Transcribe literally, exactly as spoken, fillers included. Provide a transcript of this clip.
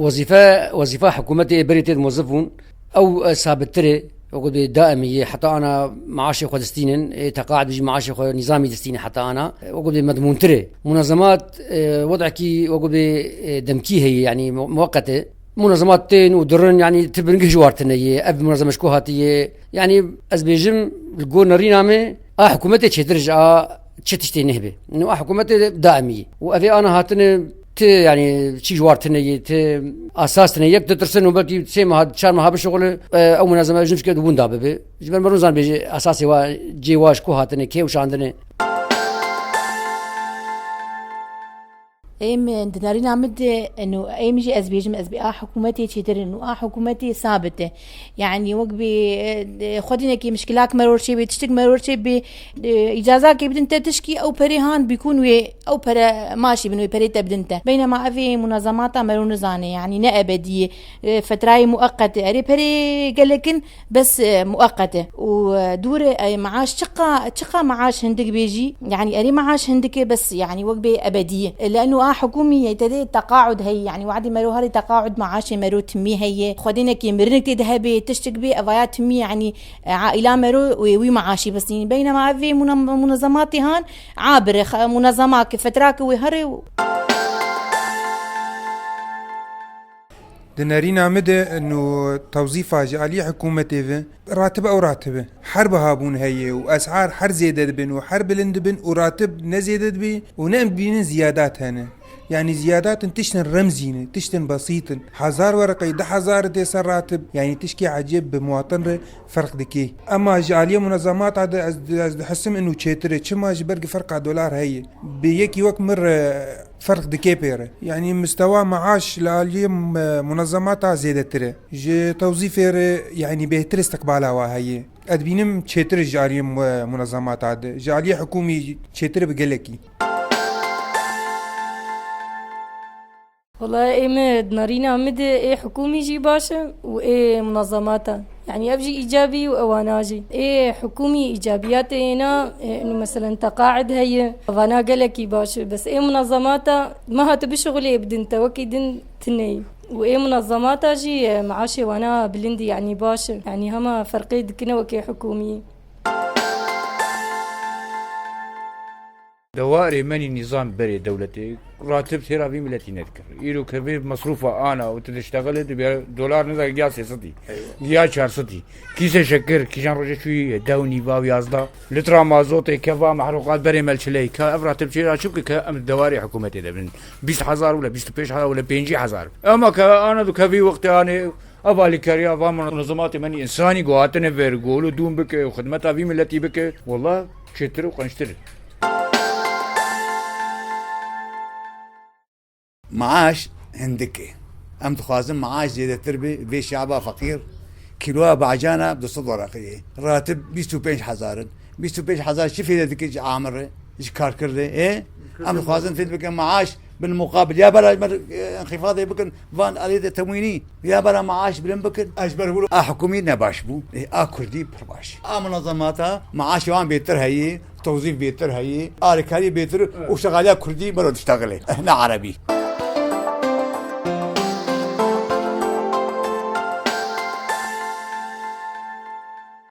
Wezîfe, wezîfa hikûmetê ê berê tê de mozif bûn. Ew, e, sabittir e. Wekî bê daimî ye. Heta ana maaşê xwe distînin. Ê teqaud jî maaşê xwe nîzamî distîne heta ana. Wekî bê medmûntir e. Munezemat, e, wedekî wekî bê, e, demkî heye, yanî mu-, muweqet e. Munezemat tên û dirin, yanî ti biringih ji war tune ye. Ev munezeme ji ku hatiye? Yanî ez bêjim, li gor nerîna me, a hikûmetê çêtir ji a çi tiştê nehbe. Nû a hikûmetê daimî ye. Û ev ê ana hatine ti, yanî çi ji war tune ye, ti asas tune. Yek ditirsin û belkî sê meha, çar meha bişuxule, e, ew munezeme ji nifşke di win da bibe. Ji ber me nizan bêje esasê wa, cê wa ji ku hatine, kê û şandine. Êm di nerîna min de, eno, êm jî ez bêjim, ez bê a hikûmetê çêtir in û a hikûmetê sabit e. Yanî wek bê, e, xwedînekê mişkilak meror çêbê, tiştik meror çêbê, e, îcazakê bidin te tişkî ew perê han bîkûn wê, ew pere maşî bin wê perê te bidin te. Beynema ev ê munezemata mero nizane, yanî ne ebedî ye. E, fetrayê mueqet e. Erê perê gelekin, bes, e, mueqet e. Û, e, dûr e, e, maaş çiqa, çiqa maaş hindik bê jî, yanî erê maaş hindik e, bes, yanî wek bê ebedî ye. E, leno a hikûmî ye, te dê teqaud heye, yanî wadî mero herê teqaud maaşê mero timî heye. Xwedênekê mirinik tê de hebe, tiştik bê, evaya timî, yanî, e, aîla mero wê wî maaşî bistînî. Beynema ev vê muna-, munezematê han abir e, xe-, munezema ke fetra ke wê herê. Di nerîna min de nû tewzîfa ji alî hikûmetê ve, ratib ew ratib e. Her bihabûn heye û esar her zêde dibin û her bilind dibin û ratib ne zêde dibe û ne em dibînin ziyadat hene. Yanî ziyadat in tiştin remzî ne, tiştin besît in. Hezar wereqeyê du hezar dê ser ratib, yanî tişkê ecêb bi muwatin re ferq dike. Ema ji aliyê munezemata de ez, ez dihisim inu çêtir e. Çima? Ji ber ki ferqa dolar heye. Bi yekî wek min re ferq dike pê re. Yanî mistewa maaş li aliyê, e, munezemata zêdetir e. Ji tewzîfê re, yanî bêhtir istiqbala wa heye. Ez dibînim çêtir ji aliyê, e, munezemata de. Ji aliyê hikûmî çêtir bi gelekî. Wala ê me di nerîna min de ê hikûmî jî baş e û ê munezemata. Yanî ev jî îcabî û ewana jî. Ê hikûmî îcabiyatê êna, ê, inu meselen teqaid heye, vana gelekî baş e. Bes ê munezemata me hati bişuxulê bidin te wekî din tune ye. Û ê munezemata jî, e, maaşê wana bilindî, yanî baş e. Yanî hema ferqê dikine wekê hikûmî. Dewarê menî nîzam berê dewletê, ratib têra vî miletî nedikir. Îro ke vê mesrûfa ana û tu diştexile, tu bê dolar nida giya sê sedî, giya çar sedî. Kîse şekir, kîjan roje çûyî, dew nîva û yazda. Litra mazotê, keva mehruqat berê melçiley. Ka ev ratib çêra çi bike, ke em dewarê hikûmetê de bin. Bîst hezar wile, bîst û pênc hezar wile, pêncî hezar. Ema ke ana du kevî wextê anê, ev alîkariya va munezematê menî însanî guhatine ver, gol û dûn bike û xidmeta vî miletî bike. Wela çêtir û qençtir. Maaş hindik e. Em dixwazin maaş zêdetir be, vê şaba feqîr kîloya bacana bi du sed wereqê ye. Ratib bîst û pênc hezar in. Bîst û pênc hezar çi fêde dike ji amir re, ji karkir re, e? Em dixwazin fêd bikin maaş bil muqabil. Ya bera ji me, e, înxifadê bikin, van aliyê de temwînî. Ya bera maaş bilind bikin. Ez ji ber wir a hikûmî ne baş bû. E, a kurdî pir baş. A munezemata maaşê wan bêtir heye, tewzîf bêtir heye, alîkarî bêtir û şexaliya kurdî mero diştexile. Ne erebî.